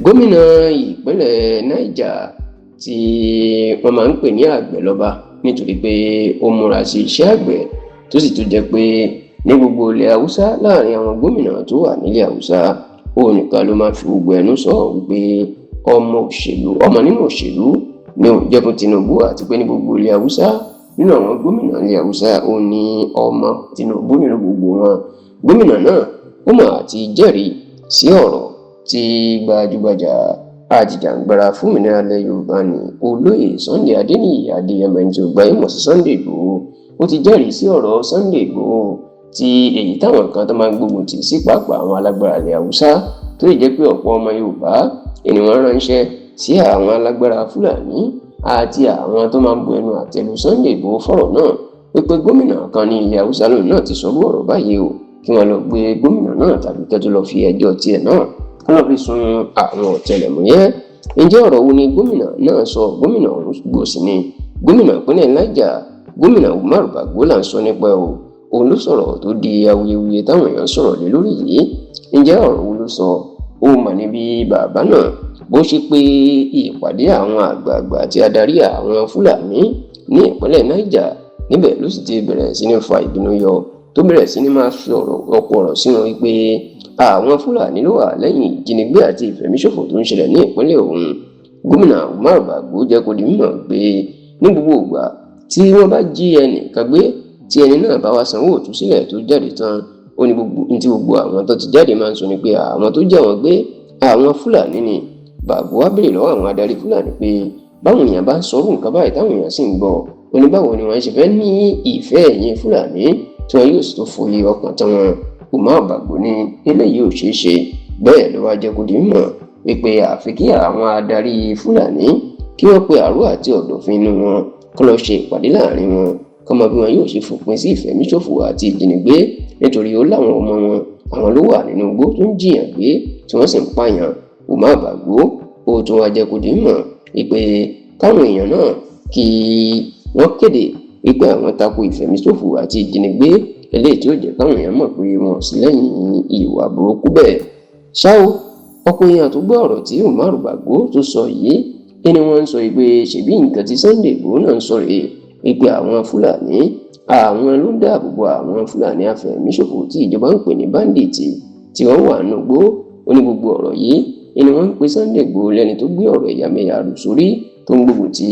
Gómìnà ìpínlẹ̀ Niger tí wọ́n máa ń pè ní Àgbẹ̀lọba nítorí pé ó múra sí iṣẹ́ àgbẹ̀, tó sì tún jẹ́ pé ní gbogbo ilẹ̀ Haúsá, láàrin àwọn gómìnà tó wà nílẹ̀ Haúsá, òun nìkan ló máa fi gbogbo ẹnu sọ wípé ọmọ òṣèlú, ọmọ nínú òṣèlú ní òun jẹ́ fún Tinubu, àti pé ní gbogbo ilẹ̀ Haúsá, nínú àwọn gómìnà ilẹ̀ Haúsá, òun ní ọmọ Tinubu nínú gbogbo wọn. Gómìnà náà ó mà ti jẹ́rìí sí ọ̀rọ̀ tí gbajúgbajà ajìjàǹgbara fún òmìnira ilẹ̀ Yorùbá ní olóyè Sunday Adéníyì Adéyẹmọ, ẹni tí ó gbayé mọ̀ sí Sunday Ìgbòho. Ó ti jẹ́rìí sí ọ̀rọ̀ Sunday Ìgbòho tí èyí táwọn kan tó máa ń gbógun tì sí, pàápàá àwọn alágbára ilẹ̀ Haúsá, tó lè jẹ́ pé ọ̀pọ̀ ọmọ Yorùbá ènìyàn ránṣẹ́ sí àwọn alágbára Fúlàní àti àwọn tó máa ń bu ẹnu àtẹ́lu Sunday Ìgbòho fọ̀rọ̀ náà, wípé gómìnà kan ní ilẹ̀ Haúsá lòun náà ti sọrú ọ̀rọ̀ báyìí o, kí wọ́n lọ gbé gómìnà náà tàbí kẹ́ tó lọ fi ẹjọ́ tiẹ̀ náà kí wọ́n fi sun àwọn ọ̀tẹlẹ̀múyẹ́. Ǹjẹ́ ọ̀rọ̀ wo ni gómìnà náà sọ? Gómìnà ọ̀hún gbòsì ni gómìnà ìpínlẹ̀ Niger, gómìnà Umar Bago là ń sọ nípa ẹ̀ o. Òun ló sọ̀rọ̀ tó di awuyewuye táwọn èèyàn sọ̀rọ̀ lé lórí yìí. Ǹjẹ́ ọ̀rọ̀ wo ló sọ? Ó mà níbi bàbá náà bó ṣe pé ìpàdé àwọn àgbààgbà àti adarí àwọn Fúlàní ní ìpínlẹ̀ Niger, níbẹ̀ ló sì ti bẹ̀rẹ̀ sí ní fa ìbínú yọ, tó bẹ̀rẹ̀ sí ní máa fi ọ̀rọ̀ ọ̀pọ̀ ọ̀rọ̀ sí wọn wípé àwọn Fúlàní ló wà lẹ́yìn ìjínigbé àti ìfẹ̀míṣòfò tó ń ṣẹlẹ̀ ní ìpínlẹ̀ òun. Gómìnà Umar Bago jẹ́ kó di mímọ̀ pé ní gbogbo ìgbà tí wọ́n bá jí ẹnìkan gbé, tí ẹni náà bá wá sanwó òtúsílẹ̀ tó jáde tán, ó ní gbogbo ní tí gbogbo àwọn tó ti jáde máa ń sọ ni pé àwọn tó jẹ́ wọn gbé, àwọn Fúlàní ni. Bago wá béèrè lọ́wọ́ àwọn adarí Fúlàní pé báwọn èèyàn bá ń sọrú nǹkan báyìí táwọn èèyàn sì ń gbọ́, ó ní báwo ni wọ́n ṣe fẹ́ ní ìfẹ́ ẹ̀yin Fúlàní tí wọn yóò sì tún foyè ọkàn tán wọn? Umar Bago ní eléyìí ò ṣeé ṣe. Bẹ́ẹ̀ ló wá jẹ́ kó di mímọ̀ wípé àfi kí àwọn adarí Fúlàní kí wọ́n pe àrò àti ọ̀dọ̀fin inú wọn, kó lọ ṣe ìpàdé láàrin wọn, kó mọ bí wọn yóò ṣe fòpin sí ìfẹ̀míṣòfò àti ìjínigbé, nítorí ó láwọn ọmọ wọn, àwọn ló wà nínú igbó tó ń jiyàn gbé tí wọ́n sì ń pààyàn. Umar Bago ó tún wá jẹ́ kó di mímọ̀ wípé káwọn èèyàn náà kí wọ́n kéde wípé àwọn tako ìfẹ̀míṣòfò àti ìjínigbé, eléyìí tí ó jẹ́ káwọn èèyàn mọ̀ pé wọn ò sí lẹ́yìn ìwà burúkú bẹ́ẹ̀. Ṣá o, ọ̀pọ̀ èèyàn tó gbọ́ ọ̀rọ̀ tí Umar Bago tó sọ yìí kí ni wọ́n ń sọ pé ṣèbí nǹkan tí Sunday Igboho náà ń sọ rèé, wípé àwọn Fúlàní, àwọn ló ń dáàbò bo àwọn Fúlàní afẹ̀míṣòfò tí ìjọba ń pè ní bandit tí wọ́n wà nùgbó. Ó ní gbogbo ọ̀rọ̀ yìí ni wọ́n ń pe Sunday Igboho lẹ́ni tó gbé ọ̀rọ̀ ẹ̀yàmẹ̀yà rù sórí, tó ń gbógun ti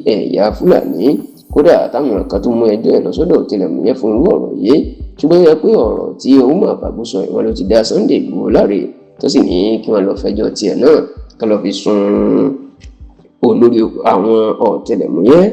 ẹ̀yà Fúlàní, kódà táwọn kan tó mú ẹjọ́ ẹ̀ lọ sọ́dọ̀ ọ̀tẹlẹ̀múyẹ́ fún irú ọ̀rọ̀ yìí. Ṣùgbọ́n yẹ pé ọ̀rọ̀ tí Umar Bago sọ ìwọ́n ló ti dá Sunday Igboho láre, tó sì ní kí wọ́n lọ fẹjọ́ tiẹ̀ náà kí wọ́n lọ fi sun olórí àwọn ọ̀tẹlẹ̀múyẹ́.